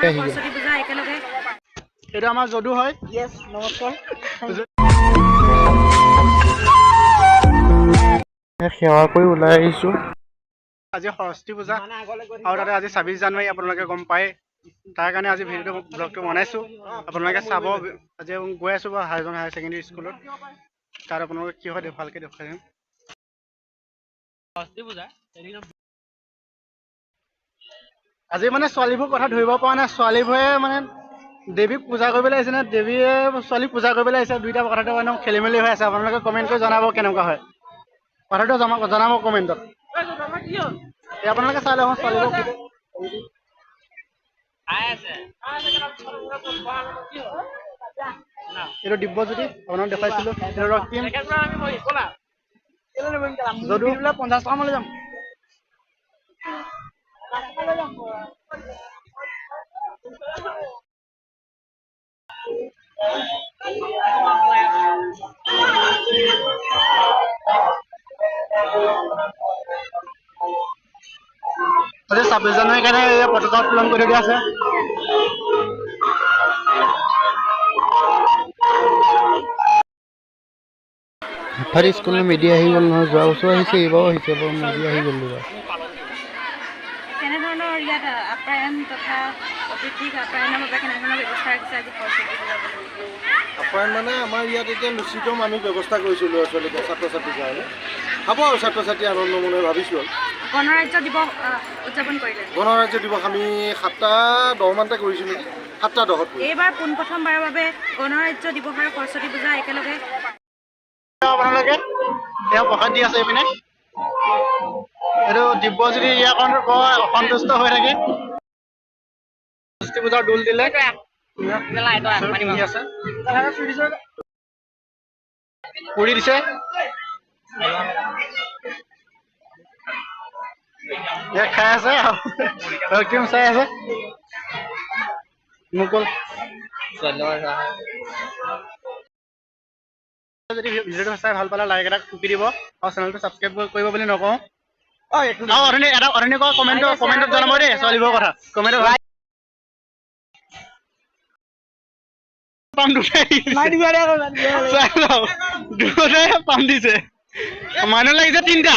আহি গ'ল। সৰস্বতী পূজা একেলগে। এইটো আমাৰ যদু হয়। য়েছ, নমস্কাৰ। সেৱা কৰি ওলাই আহিছোঁ। আজি সৰস্বতী পূজা আৰু তাতে আজি 26 জানুৱাৰী, আপোনালোকে গম পায়। তাৰ কাৰণে আজি ভিডিঅ'টো, ব্লগটো বনাইছোঁ, আপোনালোকে চাব। আজি গৈ আছোঁ বাৰু হাইজন হায়াৰ ছেকেণ্ডেৰী স্কুলত, তাত আপোনালোকে কি হয় ভালকৈ দেখুৱাই দিম। আজি মানে ছোৱালীবোৰ কথা ধৰিব পৰা নাই, ছোৱালীবোৰে মানে দেৱীক পূজা কৰিবলৈ আহিছে নে দেৱীয়ে ছোৱালীক পূজা কৰিবলৈ আহিছে, দুইটা কথাটো মানে খেলি মেলি হৈ আছে। আপোনালোকে কমেণ্ট কৰি জনাব কেনেকুৱা হয় কথাটো, জনাব কমেণ্টত। এই আপোনালোকে চাই লওক ছোৱালীবোৰ। এইটো দিব্যজ্যোতি, আপোনাক দেখুৱাইছিলো। এইটো ৰক্তিম, যদু। 50 টকা লৈ যাম। আজি 26 জানুৱাৰীৰ কাৰণে এই পতাকা উত্তোলন কৰি দিয়া আছে। এফালে স্কুললৈ মেডি আহি গ'ল নহয়, যোৱা বছৰো আহিছে, এইবাৰো আহিছে বাৰু, মেডি আহি গ'ল এইবাৰ। কেনেধৰণৰ ইয়াত আপ্যায়ন তথা অতিথিক আপ্যায়নৰ বাবে কেনেধৰণৰ ব্যৱস্থা ৰাখিছে আজি সৰস্বতী পূজা উপলক্ষে? আপ্যায়ন মানে আমাৰ ইয়াত এতিয়া লুচিটো আমি ব্যৱস্থা কৰিছোঁ ল'ৰা ছোৱালীক, ছাত্ৰ ছাত্ৰীৰ কাৰণে খাব আৰু ছাত্ৰ ছাত্ৰী আনন্দ মনে ভাবিছোঁ আৰু। গণৰাজ্য দিৱস উদযাপন কৰিলে? গণৰাজ্য দিৱস আমি 7:10 মানতে কৰিছোঁ নেকি, 7:10ত কৰিছোঁ। এইবাৰ পোনপ্ৰথমবাৰৰ বাবে গণৰাজ্য দিৱস আৰু সৰস্বতী পূজা একেলগে। আপোনালোকে এয়া প্ৰসাদ দি আছে এইপিনে। এইটো দিব্যজ্যোতি ইয়াৰ বৰ অসন্তুষ্ট হৈ থাকে। সৰস্বতী পূজাৰ দোল দিলে আছে, পুৰি দিছে। ইয়াত খাই আছে, ৰক্তিম চাই আছে। মুকুল, যদি ভিডিঅ'টো চাই ভাল পালে লাইক এটা টুকি দিব আৰু চেনেলটো ছাবস্ক্ৰাইব কৰিব বুলি নকওঁ। আৰু অথনি এটা অথনি কোৱা কমেণ্টত জনাব দেই, ছোৱালীবোৰৰ কথা কমেণ্টত। পাম দুটাই দুটাই পাম দিছে, মানুহ লাগিছে তিনিটা।